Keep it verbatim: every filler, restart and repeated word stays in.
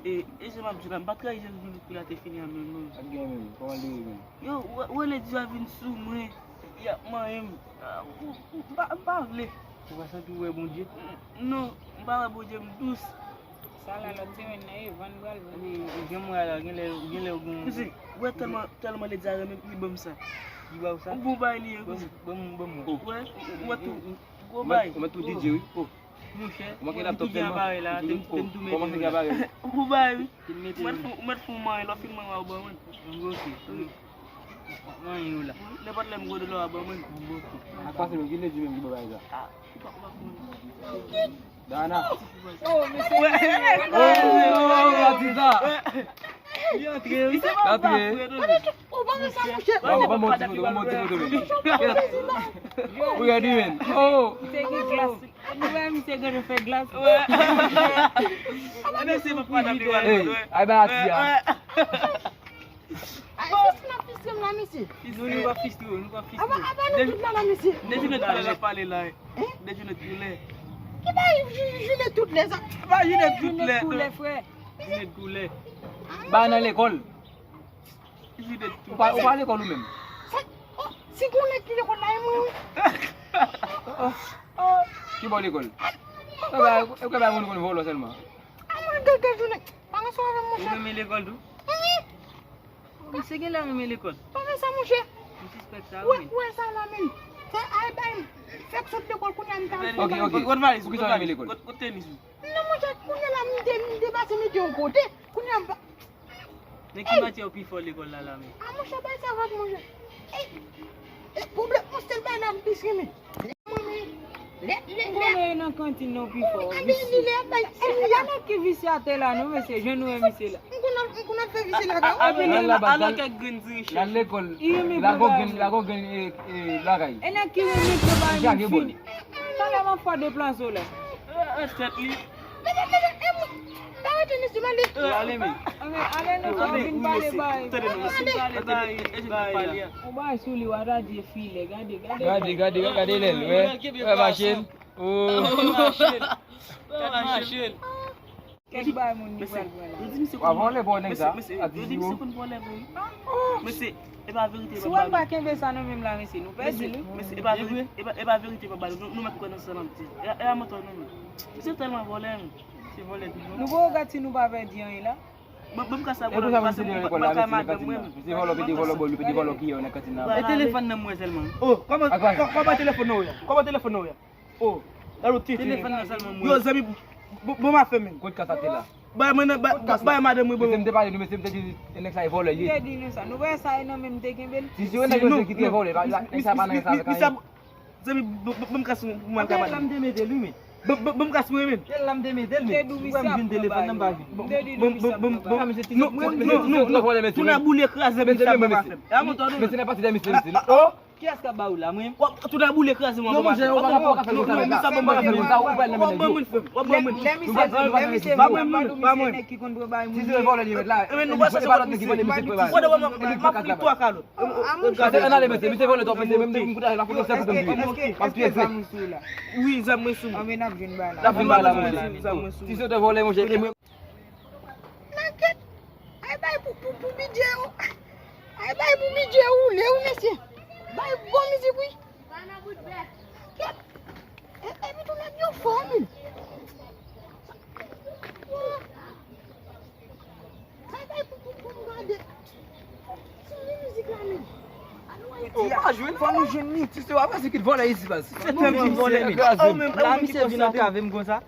E, e jan m ap di w la, m pa t rayi jan jounal la te fini an menm non. Ap gen menm, kòman l te ye menm? Yo, w, w wè lè di a vin sou mwen, y ap manyen m. Ah, m, m, m pa, m pa vle. Ou pa santi w wè Bondye? N-, non, m pa wè Bondye, m dous. Sa la, lòt semèn nan, e, vann pral vann. Ou gen mwen la, gen lè, gen lè ou gen. Mesi, w wè tèlman, tèlman lè di a renmen m, li ban m sa. Li ba w sa? Ou bon bagay li ye, bon, bon, bon, bon. Ou wè, ou, ou wè tou, gwo bagay. Ou mèt tou D J wi. Oh. Monchè, ou manke laptop tèlman. Kòman fè gen aparèy la? Ou bay wi. Ou mèt fè, ou mèt fè yon manyen, lè w fin manyen w a ban mwen. Ok. Manyen ou la. Nenpòt lè m gode lè w a ban mwen. Ok. Ak pase menm, ki lè di menm ki bagay sa? Ah, ou pa, ou pa konnen. Dana. Oh, mesye. Oh, oh, oh, oh, Batista. Li antre wi. Li antre. Ou pa fè sa, monchè. Ban mwen, ban mwen ti foto, ban mwen ti foto menm. Ou ready menm? Oh. Misye gen glas. Nou wè misye gen fè glas. Wè. Ebyen se pa madanm li pral. Hey, ay ba ati a. Ay, fis m ap fistre m la, mesye. Nou, nou pa fistre, nou pa fistre. Aba, aba nou tout la, la, mesye. De jounen tout lè l ap pale la. Hein? De jounen tout lè. Ki bay jou-, jounen tout lè sa? Ba jounen tout lè, frè. Jounen tout lè. Ba nan lekòl. Ou pa, ou pa lekòl ou menm? Sa, oh, si gon nèg ki lekòl la, e mwen, wi. Ki bò lekòl? Ou ka bay, ou ka bay moun konn vòlò sèlman. A mwen, gade, gade, jounen. Pa ranse avè m, monchè. Ou renmen lekòl tou? Wi. Misye genlè renmen lekòl. Pa fè sa, monchè. M sispèk sa, wi. Wè, wè sa la, menm. Sa, ay, bay, fèk sot lekòl, kounye a, m ta vin. Ok, ok. Poukisa w renmen lekòl? Kot, kot tenis ou? Non, monchè, kounye a la, m de-, m depase mete yon kote. Kounye a, m pa. Nan ki matyè ou pi fò lekòl la, la, menm? A, monchè, bay sa vag, monchè. Ey, ey, pwoblèm, monchè, bay la, m plis renmen. Mwen, men, lè, lè, lè. Ou konnen e nan kantin nan ou pi fò, visye. Gade, li lè ap bay, ey, gade ki visye atè la, non, mesye, jan nou wè misye la. M konn al, m konn al fè visye la, gade. Al lekòl, lagon grenn, lagon grenn, e, e, lakay. E nèg ki renmen pran bay moun fin. Talè m ap fè deplase w la. Tèt li. Mesye, mesye, e mwen. Pa rete, mesye, m ale. Ale, men. Ale, nou vin pale bay. Tande, nou vin pale bay, bay la. Ou bay sou li, w a ta di filè, gade, gade. Gade, gade, gade lè l, wè. Wè machin. Oh. Machin. Machin. Kèk bay moun li pral pran la. Yo di misye konn vòlè, bon nèg sa. Yo di misye konn vòlè vre wi. Mesye, e pa verite. Si w pa kenbe sa nan men m la, mesye, nou pèdi l wi. Mesye, e pa verite, e pa, e pa verite, papa, nou, nou mèt kwè nan sa n ap di. E, e a mantò non, men. Misye tèlman vòlè, men. Misye vòlè tou. Nou poko gad si nou pa pèdi anyen la. Bon, bon, m ka sa, bon, m ka sa, bon, m ka madanm mwen. Misye vòlè, pete vòlè, bò, pete vòlè ki yo nan kantin nan. E telefòn nan mwen sèlman. Oh, kòman, kòman telefòn nan ou ye? Kòman telefòn nan ou ye? Oh, gade yon tete. Telefòn nan sèlman mwen. Yo, zanmi, bon, bon, m a fè menm. Kot kasa te la? Bay mwen nan, bay, bay madanm mwen, bon. Mesye, m te pale nou, mesye, m te di, nèg sa e vòlè li ye. M te di nou sa. Nou wè sa e nan men m te kenbe l. Si, si, nèg yo te kite vòlè, nèg sa pa nan sa. Zanmi, bon, bon, bon, m ka sou, pou mwen ka pale. Atè la m te mete l, wi, men. Bon, bon, bon, m ka sou mwen, men. Atè la m te mete l, men. Si w wè m jwenn telefòn nan, m pa jwenn. M te di nou misye ap pran bagay. Bon, bon, non, non, non, non. Tounen boule kraze, men sa pa fè. E a mantò nou. Mesye, nan pati de misye, mesye. Oh! Kiyès k ap ba ou la, mwen? W ap tounen boule kraze mwen. Non, monchè, w pa ka fè konsa, men sa bon, w pa ka fè konsa, ou pral nan men nèg yo. W ap ban moun, frè m. W ap ban moun. Lè misye, lè misye, ba mwen, ba mwen. Nèg ki konn pran bagay moun. Si se vòlè li mèt la, e pa lòt nèg ki vòlè, misye pran bagay. Ou wè, w ap pran twa kalòt. Ann ale, mesye, misye vòlè twòp, mesye, menm depi m koute la foto, se pou m touye. M ap touye frè. Wi, zam mwen sou mwen. Anben n ap jwenn bagay la. N ap jwenn bagay la, monchè. Si se te vòlè, monchè, e mwen. Nan kèt. Ay bay pou, pou, pou bidjè ou. Ay bay pou bidjè ou, lè ou mesye. Bay bon mizik wi. Kèt. E, epi tou nèg yo fò, men. Ay bay pou, pou, pou m gade. Sou li mizik la, men. Ou pa jwenn, fò nou jwenn li. Si se w ap pase ki t vòlè isit, baz. Se tèm ki vòlè, men. La, misye vin antrave m konsa.